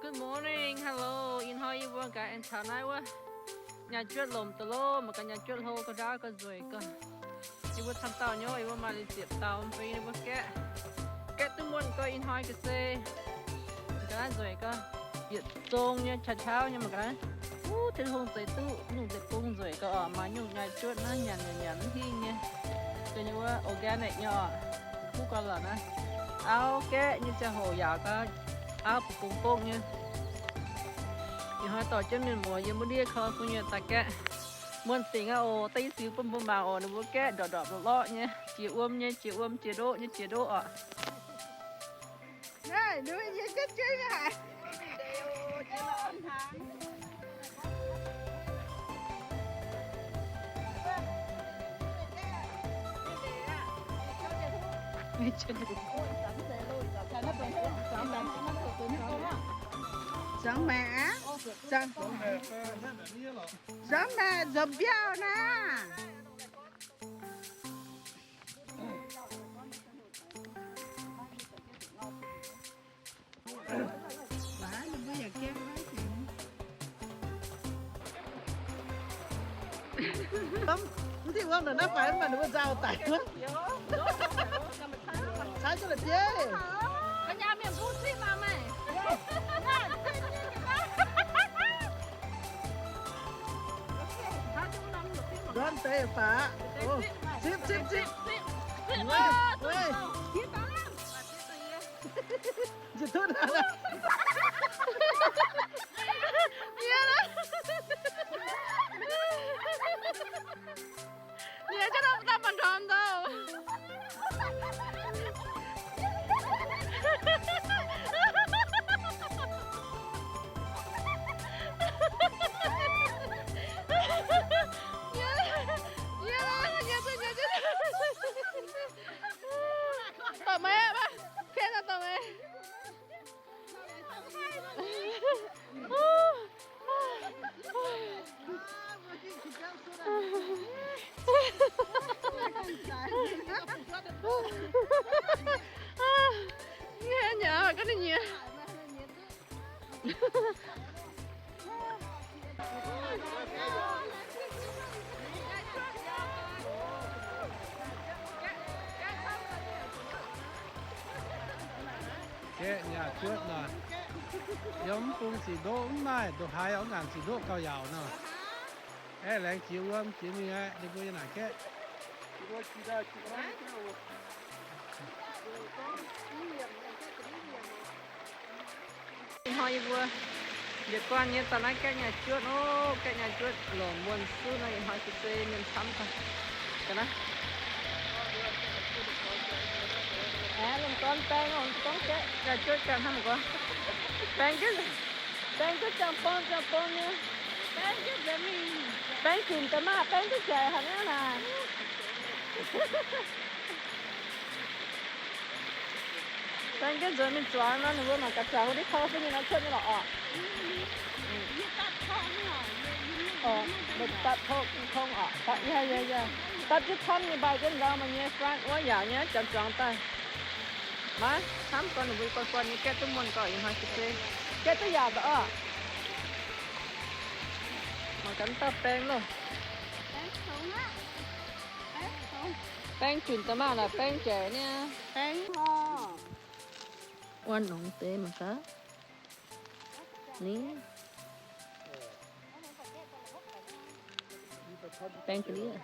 Good morning, hello. Ih hnoi yie mbuo gaax aengx taux naaiv wuov nyaai juotv lomc daaih loh. Mangc gaax nyaai juotv hlo gauh ndaauv gauh nzueic gauh. Yie mbuo camv dauh nyei, yie mbuo maaih liuz ziepc dauh fai yie mbuo gaeqv, gaeqv duqv muonh gauh ih hnoi ga'sie. Mangc gaax naaiv nzueic gauh, yietc zong nyei, qaqv qauv nyei. Mangc gaax naaiv, wuov, tin-hungh zeix duqv, tin-hungh zeix bung nzueic gauh oc. Maaih nyungc nyaai juotv naaiv nyanc nyanc nyanc mv hingh nyei. Dongh nyei wuov organic nyei oc. Kuv gauh lorqc naaiv. Auv gaeqv nyei ziangh hoc yaac gauh auv bungx bung nyei. Ih hnoi dorh jienv mienh muoz yiem wuov ndiev California daaih gaeqv. Muonh dingc aqv oc. Da'yietv diuh bun mbuo mangc oc. Ninh mbuo gaeqv ndorqc ndorqc lorqc lorqc nyei, jiex wuom nyei, jiex wuom, jiex ndoqv nyei, jiex ndoqv oc. Zangc maengc aqv. Zangc maengc nzunc mbiauh naaiv. Mv diuh wuom naaiv faix mv baac ninh mbuo nzauh daic wuov. Cai jienv la'bieiv. Ndortv deix baac. Zipv, zipv, zipv. Weic, weic. Njiec duqv. Yie jaav norm daaih mangc taux ndau. Dorh maiv aqv, dorh maiv. Nyie nyie ga'naaiv nyie. Gaeqv nyaah juotv nor, yiem mv bung ziqc ndoqv mv maaih, ndongc haaix yaac mv ngaanc ziqc ndoqv gauh yaauc nor. Aeqv, laengz jiex wuom jiex mingh aqv, ninh mbuo yiem naaic gaeqv. Ih hnoi yie mbuo yietc guanh nyei daaih naaiv gaeqv nyaah juotv oc. Gaeqv nyaah juotv longc muonh suv nor, ih hnoi se se mienh camv daaih. Ga'naaiv. Aeqv, lungh dorn baeng oc, gorngv gaeqv nyaah juotv ganh hnangv mv gorngv. Baeng jienv, baeng jienv ziangh bong ziangh bong nyei. Baeng junc daaih maah, baeng jienv jaic hnangv naaiv naaic. Baeng jienv nzuonx mingh zuangx nor, ninh mbuo mangc gaax zuangx wuov ndiev California nor cuotv nyei lorqc oc. Dapv tong oc. Yie, yie, yie. Dapv jienv camv nyei, mbaih jienv ndau meih nyei front wuov yaac nyei, janx zuangx daaih. Maiv camv gorngv ninh mbuo guanh guanh nyei gaeqv duqv muonh gauh ih hnoi se se. Gaeqv duqv yaac daaih oc. Mangc gaax dauh baeng loh. Baeng junc daaih maah, naaic baeng jaic niaa. Wuov nongx deix mangc gaax. Ni. Baeng ga'ndiev.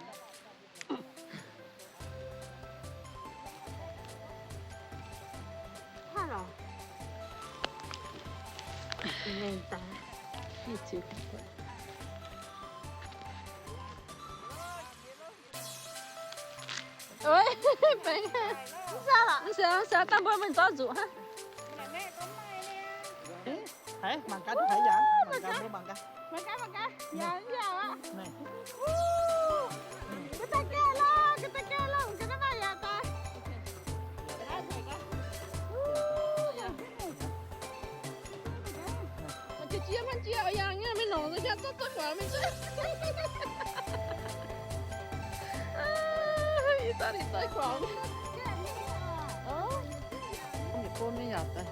Ov, baeng. Mv siou, mv siou, dangh mbuo mingh zorqv nzuqc hnangv. Haiz, mangc gaax, haiz yaac, mangc gaax, mbuo mangc gaax. Jiex jiex hnangv jiex oix yangh nyei, mingh longc nzengc, zorqv zorqv guangc mingh zuqc. Ih zanc ninh zorqv guangc. Ov, ninh bun nyei yaac daaih.